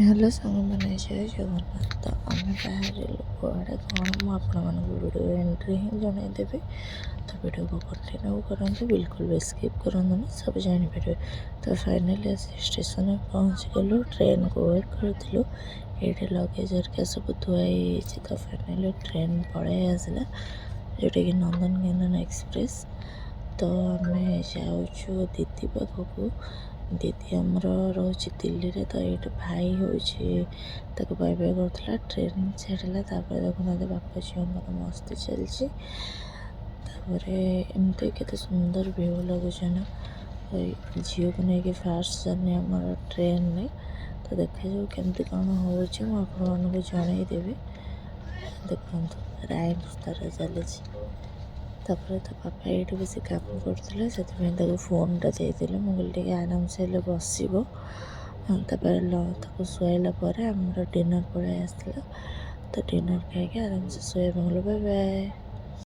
Hello ସାଙ୍ଗମାନେ, ଜୟ ଜଗନ୍ନାଥ। ତ ଆମେ ବାହାରିଲୁ କୁଆଡ଼େ କ'ଣ, ମୁଁ ଆପଣମାନଙ୍କୁ ଭିଡ଼ିଓ ଏଣ୍ଡରେ ହିଁ ଜଣାଇଦେବି। ତ ଭିଡ଼ିଓକୁ କଣ୍ଟିନ୍ୟୁ କରନ୍ତୁ, ବିଲକୁଲ ବି ସ୍କିପ୍ କରନ୍ତୁନି, ସବୁ ଜାଣିପାରିବେ। ତ ଫାଇନାଲି ଆସି ଷ୍ଟେସନରେ ପହଞ୍ଚିଗଲୁ। ଟ୍ରେନ୍କୁ ୱେଟ୍ କରୁଥିଲୁ। ଏଇଠି ଲଗେଜ୍ ହେରିକା ସବୁ ଥୁଆ ହେଇଯାଇଛି। ତ ଫାଇନାଲି ଟ୍ରେନ୍ ପଳେଇ ଆସିଲା, ଯେଉଁଟାକି ନନ୍ଦନକାନନ ଏକ୍ସପ୍ରେସ୍। ତ ଆମେ ଯାଉଛୁ ଦିଦି ପାଖକୁ। ଦିଦି ଆମର ରହୁଛି ଦିଲ୍ଲୀରେ। ତ ଏଇଠି ଭାଇ ହେଉଛି, ତାକୁ ବାଏ ବାଏ କରୁଥିଲା। ଟ୍ରେନ୍ ଛାଡ଼ିଲା। ତାପରେ ଦେଖୁନାହାନ୍ତି, ବାପା ଝିଅଙ୍କର ମସ୍ତି ଚାଲିଛି। ତାପରେ ଏମିତି କେତେ ସୁନ୍ଦର ଭିଉ ଲାଗୁଛି ନା। ଏଇ ଝିଅକୁ ନେଇକି ଫାଷ୍ଟ ଜର୍ଣ୍ଣି ଆମର ଟ୍ରେନରେ। ତ ଦେଖାଯାଉ କେମିତି କ'ଣ ହେଉଛି, ମୁଁ ଆପଣମାନଙ୍କୁ ଜଣାଇଦେବି। ଦେଖନ୍ତୁ, ରାଇମ୍ସ ତାର ଚାଲିଛି। ତାପରେ ତା ବାପା ଏଇଠି ବସି କାମ କରୁଥିଲେ, ସେଥିପାଇଁ ତାକୁ ଫୋନ୍ଟା ଦେଇଦେଲେ। ମୁଁ କହିଲି, ଟିକେ ଆରାମସେ ହେଲେ ବସିବ। ତାପରେ ତାକୁ ଶୁଆଇଲା ପରେ ଆମର ଡିନର୍ ପଳେଇ ଆସିଥିଲା। ତ ଡିନର୍ ଖାଇକି ଆରାମସେ ଶୋଇବା ପାଇଁ ଗଲୁ। Bye bye.